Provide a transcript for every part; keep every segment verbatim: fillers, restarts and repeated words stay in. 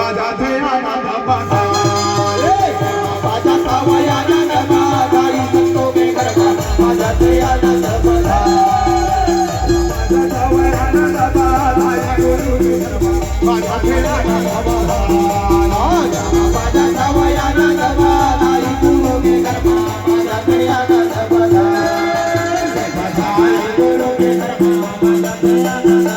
बजाथे आनंद बधाई। ए, बजाथा वै आनंद बधाई, संतों के घर मा बजाथे आनंद बधाई। बजाथा वै आनंद बधाई, गुरु के घर मा बजाथे आनंद बधाई। बजाथा वै आनंद बधाई, गुरु के घर मा बजाथे आनंद बधाई। बधाई गुरु के घर मा बजाथे आनंद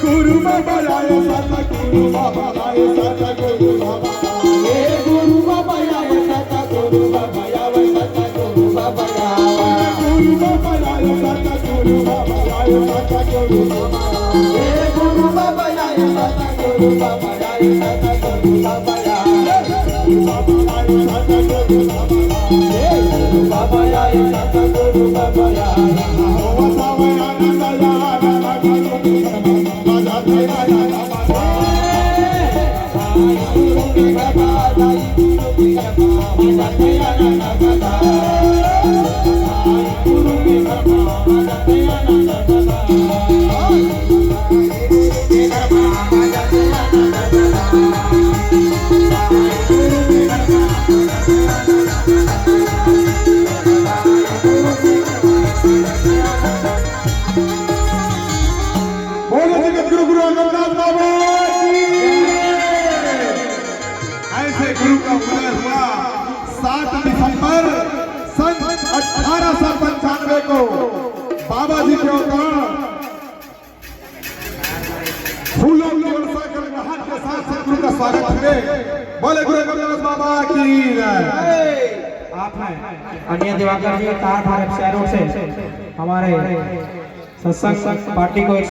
गुरु बाबा आए, सतगुरु बाबा आए, सतगुरु बाबा आए। गुरु बाबा आए, सतगुरु बाबा आए, सतगुरु बाबा आए। गुरु बाबा आए, सतगुरु बाबा आए, सतगुरु बाबा आए। गुरु बाबा आए, सतगुरु बाबा आए, सतगुरु बाबा आए। गुरु बाबा आए, सतगुरु बाबा आए। गुरु बाबा आए, सतगुरु बाबा आए। बोलो जगत गुरु गुरु अमरनाथ बाबा की। ऐसे गुरु का उदय हुआ सात दिसंबर सन अठारह सौ पंचानवे को बाबा जी के अवतार फूलों की वर्षा, गलगलाहट के साथ सतगुरु का स्वागत है। बोले गुरु अमरनाथ बाबा की जय। आप हैं अनिया दिवाकर जी, तार भार एफसीआई रोड से हमारे सत्संग पार्टी को एक